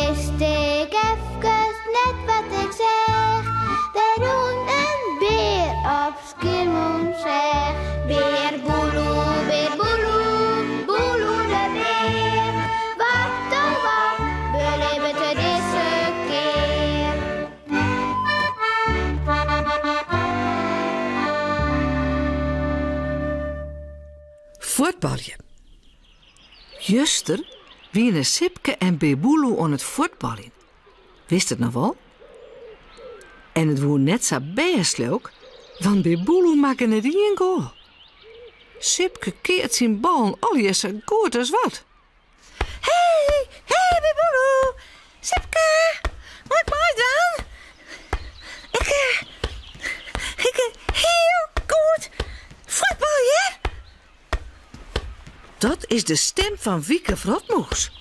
Wist ik efkes net wat ik seach, Der rûn in bear op Skiermûntseach. Bear Boeloe, bear Boeloe, Boeloe de bear. Wat oh wat belibbet er dizze kear? Fuotbalje. Juster wiene Sipke en Bear Boeloe oan it fuotbaljen. Witst it noch wol? En it woe net sa bêst leau 'k, want Bear Boeloe makke net ien goal. Sipke keart syn ballen allegear sa goed as wat. Hey, hey Bear Boeloe! Sipke, mei ik meidwaan? Ik, ik kin hiel goed fuotbalje. Dat is de stim fan Wieke Wrotmûs.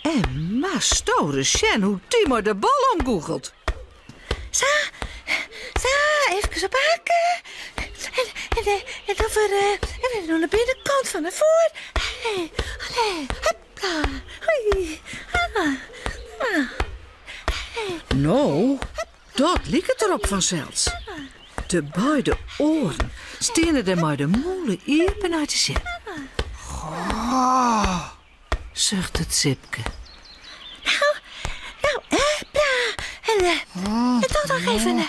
En moatsto ris sjen hoe't dy mei de bal omgûchelt. Sa, sa, efkes op hakken. En, en, en dan wer, en wer oan de binnenkant fan de foet. Hey, allez, hopla, hoi, ah, ah. No, dat liket derop fansels. De beide oaren steane der mei de mûle iepen nei te sjen. Goh, suchtet Sipke. Nou, nou, hopla. En, en dan noch even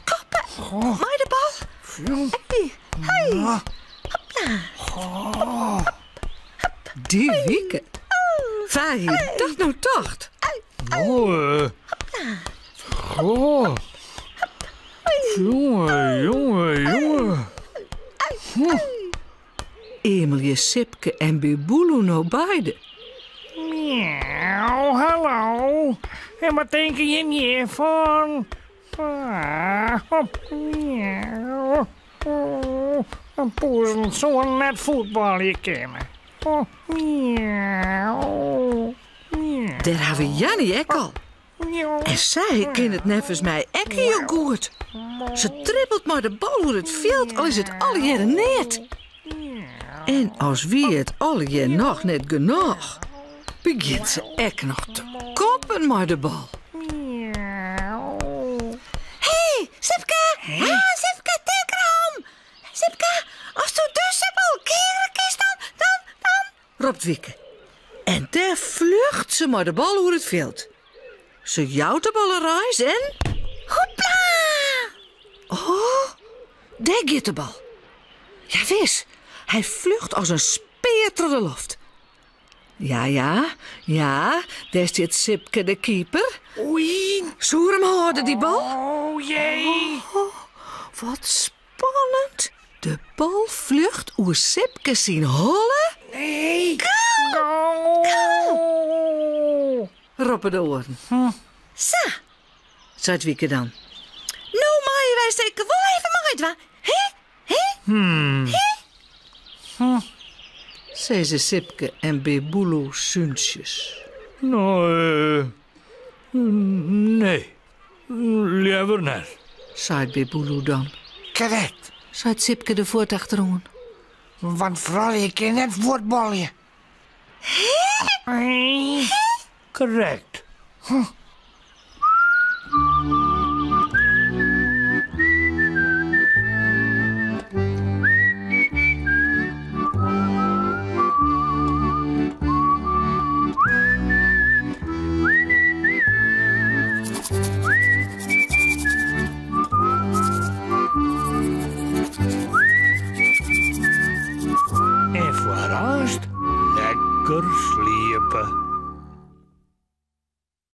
koppe mei de bal. Hey, hey, hopla. Dy Wieke. Wa hie dat no tocht? No, goh. Jonge, jonge, jonge. Eamelje Sipke en Bear Boeloe no beide. Miauw, hallo. En wat tinke jim hjirfan? Ah, miauw. Oh, in poezen soe net fuotbalje kinne. Oh, miauw. Miauw. Dêr hawwe Janny ek al. En sy kin it neffens my ek hiel goed. Se dribbelt mei de bal oer it fjild al is it allegearre neat. En as wie it allegear noch net genôch, begjint se ek noch te koppen mei de bal. Hey, Sipke! Ha, Sipke, tink derom! Sipke, asto dizze bal keare kinst, dan, dan, dan... ropt Wieke. En dêr fljocht se mei de bal oer it fjild. Se jout de bal in reis en. Hopla! Oh, dêr giet de bal. Jawis, hy fljocht as in spear troch de loft. Ja, ja, ja, dêr stiet Sipke de keeper. Oei! Soe er him hâlde, dy bal? Oh jee! Oh, wat Spannend! De bal fljocht oer Sipke syn holle. Nee! Goal! Goal! Roppe de oaren. Sa, seit Wieke dan. No meie wy seker wol even meidwaan, hè? Hè? Hè? Sizze Sipke en Bear Boeloe súntsjes. No, nee. Leaver net. Seit Bear Boeloe dan. Krekt. Seit Sipke der fuort achteroan. Want froulju kinne net fuotbalje. Hé? Krekt. En foarearst lekker sliepe.